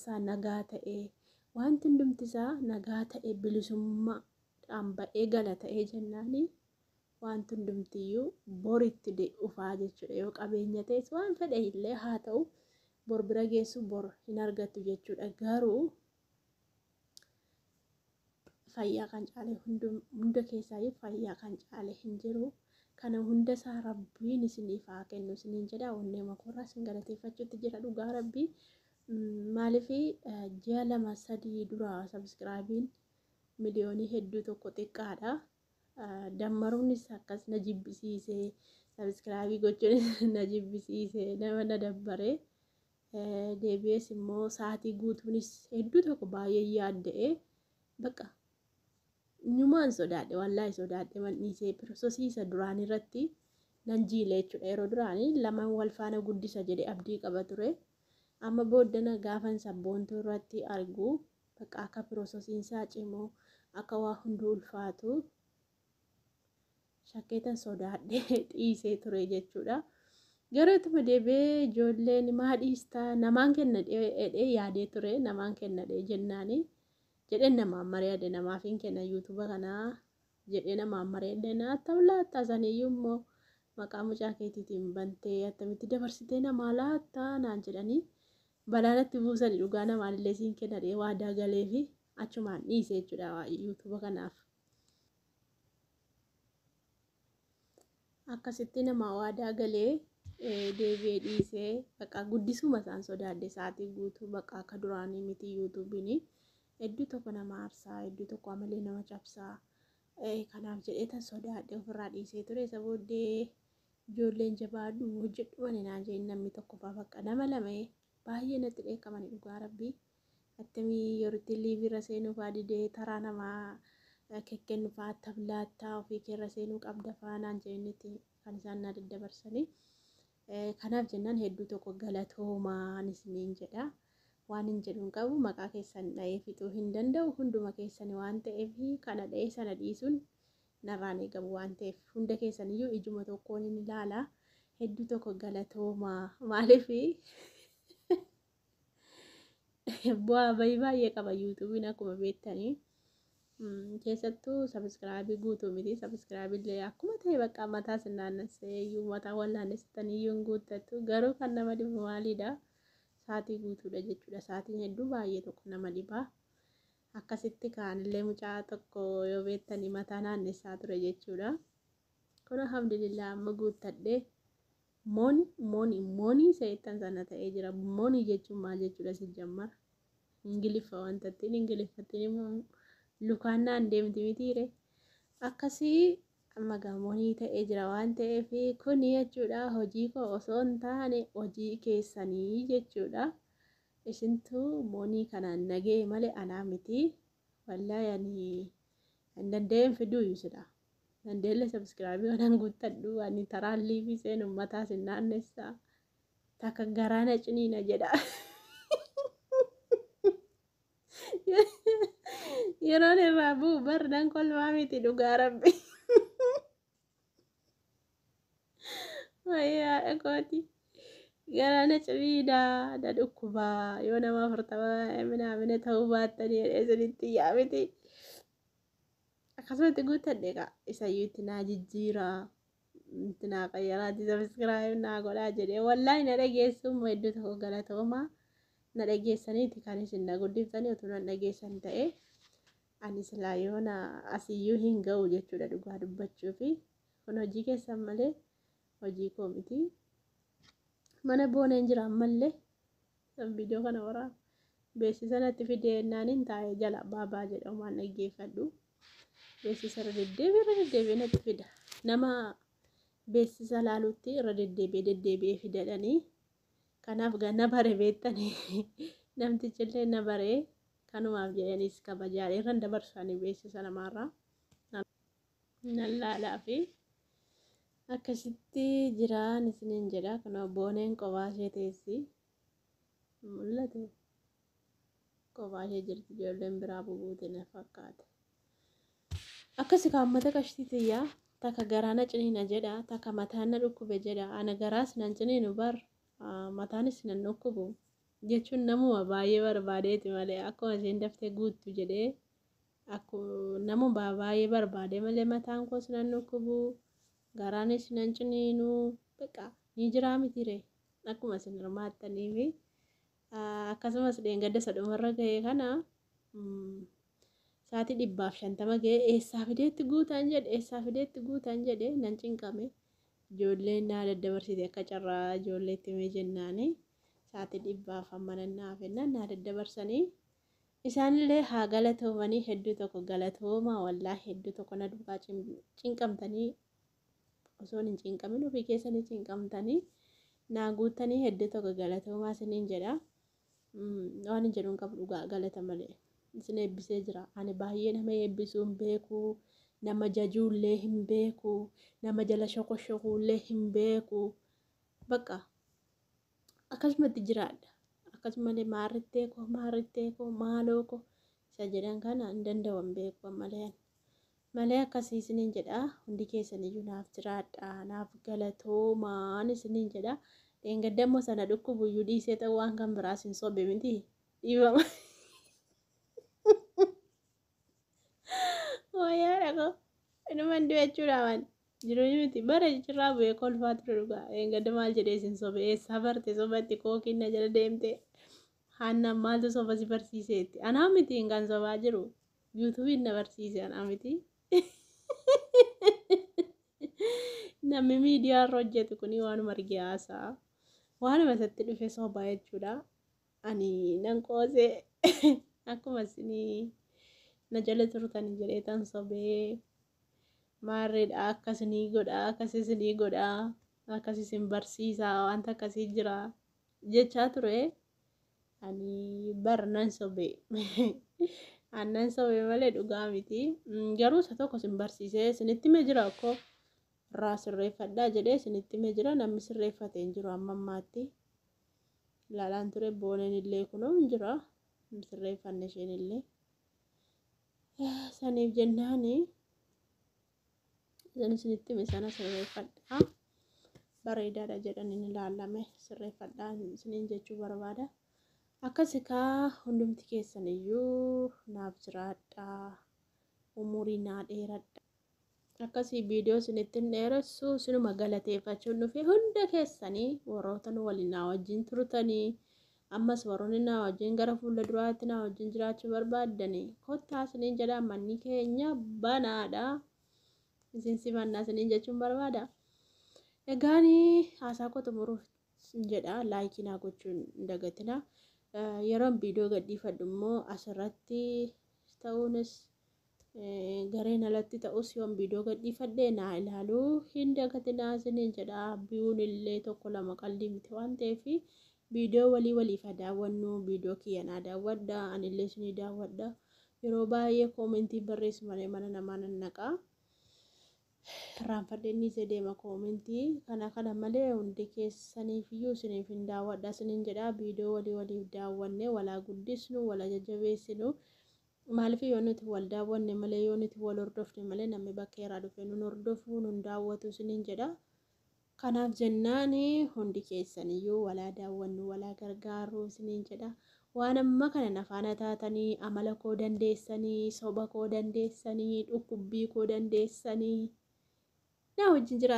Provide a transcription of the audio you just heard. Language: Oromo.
isaa nagaa ta'ee, wanti hundumti isaa nagaa ta'ee, bilisummaadhaan ba'ee gala ta'ee jennaani wanti hundumtiyyuu boritti dhufaa jechuudha. Yoo qabeenya ta'es waan fedhe illee haa ta'u, bor bira geessu bor hin argattu jechuudha. Garuu fayyaa kan caale, hunda keessaayyuu fayyaa kan caale hin jiru. Kana hunda isaa Rabbiin isiniif haa kennu isiniin jedha. Onnee makoorraa isin galateeffachuutti jira dhugaa Rabbii. Maaliif ji'a 2 3 dura sabiskiraabiin miliyoonii hedduu tokko xiqqaadha. Dammaruunis akkas na jibbisiise, sabiskiraabii gochuunis na jibbisiise, nama na dabbare. Deebi'ees immoo sa'aatii guutuunis hedduu tokko baay'ee yaadda'ee, bakka nyumaan sodaadhe, wallaahi sodaadhe, man dhiisee pirososii isa duraan irratti nan jiile jechuudha. Yeroo duraanii lamaan wal faana guddisa jedhee abdii qaba ture. Amma booddana gaafan Sabboontuu irratti argu, bakka akka pirososiin isaa cimu, akka waa hunduu ulfaatu shakkeetan sodaadhe dhiisee ture jechuudha. Garuu ittuma deebi'ee ijoolleen maa dhiistaa, namaan kenna jedhee yaadee ture, namaan kennadhee jennaani jedheen namaan mari'adhe, namaaf hin kenna yuutuuba kanaa jedhee namaan mari'adhe. Attam laattaa saniyyuu immoo maqaa mucaa keetiitiin bantee attamitti dabarsitee namaa laattaa naan jedhanii balaa natti buusanii, dhugaa namaan illee siin kennadhee waadaa galee fi achumaan dhiise jechuudha yuutuuba kanaaf. Akkasitti namaa waadaa galee deebi'ee dhiisee, bakka guddisuma isaan sodaadhe. Sa'aatii guutuu bakka akka duraanii miti, yuutuubiin hedduu tokko nama aarsaa, hedduu tokko amalee nama cabsaa. Kanaaf jedhee tan sodaadhe ofirraa dhiisee ture. Isa booddee ijoolleen jabaadhu hojjedhu mani naan jedhin, namni tokko fa'aa bakka nama lama baay'ee natti dheekkamani dhugaa Rabbii. Attamii yerootti liiviirra seenuu fa'aa didee taraa namaa kekkennu fa'aa, tablaattaa ofii keerra seenuu qabda fa'aa naan jedhanitti kan isaan na daddabarsanii. Kanaaf jennaan hedduu tokko galatoomaa isiniin jedha. Waan hin jedhu hin qabu, maqaa keessan dha'ee fixuu hin danda'u, hunduma keessan waan ta'eef kana dha'ee sana dhiisuun narraan eegamu waan ta'eef hunda keessaniyyuu ijuma tokkoon hin ilaala. Hedduu tokko galatoomaa, maaliif bu'aa bahii baay'ee qaba yuutuubiin akkuma beektanii. Keessattuu sabiskiraabii guutuu miti, sabiskiraabii illee akkuma ta'e bakka mataa sin naannessee iyyuu mataa wal naannessitanii iyyuu hin guuttattu. Garuu kan nama dhibu maalidha? Sa'aatii guutuudha jechuudha. Sa'aatiin hedduu baay'ee tokko nama dhiba. Akkasitti kaanillee mucaa tokko yoo beektanii mataa naannessaa ture jechuudha. Kun alhamdulillah amma guuttadhee mooni mooni moonii seettan sana ta'ee jira. Moonii jechuun maal jechuudha si jammara? Ingiliffa wanta ittiin ingiliffattiin immoo lukaan naan deemti mitiire. Akkasii amma gamoonii ta'ee jira waan ta'eef, kuni jechuudha hojii koo osoo hin taane hojii keessanii jechuudha. Isintu moonii kanaan nagee malee anaa miti. Wallaahi ani hin danda'een fiduuyyu sila. Dandeellee sabiskiraabii kanan guuttadhu, ani taraan liivii seenu mataa sin naannessa. Takka garaana ciniina jedha. Yeroon irraa bu'u bar nan kolfaa miti dhugaa Rabbi. Wayii haadha kooti. Garaana ciniinaa na dhukkubaa yoo nama 40 minaamina ta'uu baattanii jedhee isinitti yaa miti. Akkasumatti guuttadhe egaa isayyuu itti naa jijjiiraa, itti naa qayyaraati, sabiskiraayib naa godhaa jedhee, wallaahi na dhageessuun hedduu tokko galatoomaa, na dhageessaniiti kan isin na guddiftanii. Utuu nan dhageessan ta'e ani silaa yoona asiyyuu hin ga'u jechuudha dhugaa dubbachuu fi kun hojii keessan malee hojii koo miti. Mana booneen jira ammallee viidiyoo kana waraaba. Beeksisa natti fidee naan taa'ee jala baabaa jedha, waan dhaggeeffadhu. Beeksisa irra deddeebi'ee irra deddeebi'ee natti fida. Nama beeksisa laalutti irra deddeebi'ee deddeebi'ee fidadhanii. Kanaaf na bare beektanii, namtichillee na bare, kanumaaf jedhaniis kabajaadha irra dabarsanii beeksisa namaarraa. Nan laalaa fi akkasitti jiraan isiniin jedha. Kunoo booneen kophaa ishee teessi. Mul'atu. Kophaa ishee jirti, ijoolleen biraa bubuute na fakkaata. Akkasi kaammata qashtii tiyyaa, takka garaa na ciniina jedha, takka mataan na dhukkube jedha. Ana garaas nan ciniinu bar, mataanis nan dhukkubu. Jechuun namuma baay'ee barbaadeeti malee akkuma isheen daftee guuttu jedhee namuma baay'ee barbaade malee mataan koos nan dhukkubu, garaanis nan ciniinu, beqa ni jiraa mitiree akkuma isin hirmaattanii fi akkasumas dheengadda isa dhumarra ga'e kana sa'aatii 150 ga'e eessaa fideetti guutaan jedhe, eessaa fideetti guutaan jedhe nan cinqame. Ijoolleen naa daddabarsite akka carraa ijoolleetti himee jennaani sa'aatii dhibbaaf amma naaf jennaan naa daddabarsanii. Isaanillee haa galatoomanii, hedduu tokko galatoomaa, wallaahi hedduu tokko na duukaa cinqamtanii, osoo hin cinqamin ofii keessanii cinqamtanii naa guuttanii, hedduu tokko galatoomaa isiniin jedha. Waan hin jedhuun qabu dhugaa, galata malee. Isin eebbisee jira. Ani baay'ee nama eebbisuu hin beeku, nama jajuullee hin beeku, nama jala shokoshokuullee hin beeku. Bakka akkasumatti jiraadha. Akkasumallee maarrittee koo, maarrittee koo, maaloo koo isa jedhan kana hin danda'u, hin beeku malee. Malee akkasii isiniin jedha, hundi keessaniyyuu naaf jiraadha, naaf galatoomaan isiniin jedha. Dheengadda immoo sana dhukkubuyyuu dhiisee ta'uu waan kan biraas hin sobe miti. Dhiifama. Wayyaa dhaqoo. Inuman du'e jechuudha waan. Jiruun miti bara jechirraa bu'ee kolfaa ture dhugaa. Dheengadda maal jedhee isin sobe, eessaa barte sobatti kookiin na jala deemte. Haannaan maaltu soba si barsiiseetti? Anaa miti kan sobaa jiru. Yuutuubiin na barsiise, anaa miti. Namni miidiyaa irra hojjetu kuni waanuma arge haasa'a. Waanuma isatti dhufe sobaa jechuudha. Ani nan qoosee akkuma isinii na jala turtanii jedhee tan sobee, maarreedha, akkasinii godha, akkasisinii godha, akkas isin barsiisaa, wanta akkasii jira jechaa ture. Ani bar nan sobe. Annan sobe malee dhugaa miti. Garuu isa tokko isin barsiisee isinitti himee jira, akkoo irraa sirreeffadhaa jedhee isinitti himee jira. Namni sirreeffate hin jiru amma ammaatti. Ilaalaan ture, booneen illee kunoo hin jira. Hin sirreeffanne isheen illee. Saniif jennaani isin isinitti hime sana sirreeffadhaa. Bareedaadha jedhanii ilaalame, sirreeffadhaa isiniin jechuu barbaada. Akkasi kaa, hundumti keessan iyyuu naaf jiraadhaa. Umurii naa dheeradha. Akkasii viidiyoo isinitti hin dheeressu, isinuma galateeffachuun dhufe. Hunda keessanii warroota nu waliin naa wajjin turtanii, ammas warroonni naa wajjin gara fuula duraatti naa wajjin jiraachuu barbaaddanii, kottaa isiniin jedha, manni keenya banaadha. Isin simannaa isiniin jechuun barbaada. Egaan haasaa koo xumuruuf jedha, like naa gochuun hin dagatina. Yeroon viidiyoo gadhiifadhu immoo asirratti ta'uunis gareen alatti ta'us yoon viidiyoo gadhiifadhe naa ilaaluu hin dagatinaa isiniin jedha. Biyuun illee tokko lama qallii miti waan ta'eef viidiyoo walii waliif haa daawwannu. Viidiyoo kiyya naa daawwadha, anillee isinii daawwadha. Yeroo baay'ee comment barreessu malee mana namaa nan naqaa. Irraanfadhee dhiisee deema comment kana kana malee, hundi keessaniifiyyuu isiniif hin daawwadha isiniin jedha. Viidiyoo walii waliif daawwanne walaa guddisnu, walaa jajjabeessinu. Maaliif, yoo nuti wal daawwanne malee, yoo nuti wal hordofne malee, namni bakka irraa dhufe nun hordofu, nun daawwatu isiniin jedha. Kanaaf jennaan hundi keessaniyyuu walaa daawwannu, walaa gargaarru isiniin jedha. Waan amma kana na faana taatanii, amala koo dandeessanii, soba koo dandeessanii, dhukkubbii koo dandeessanii na wajjin jiraatu.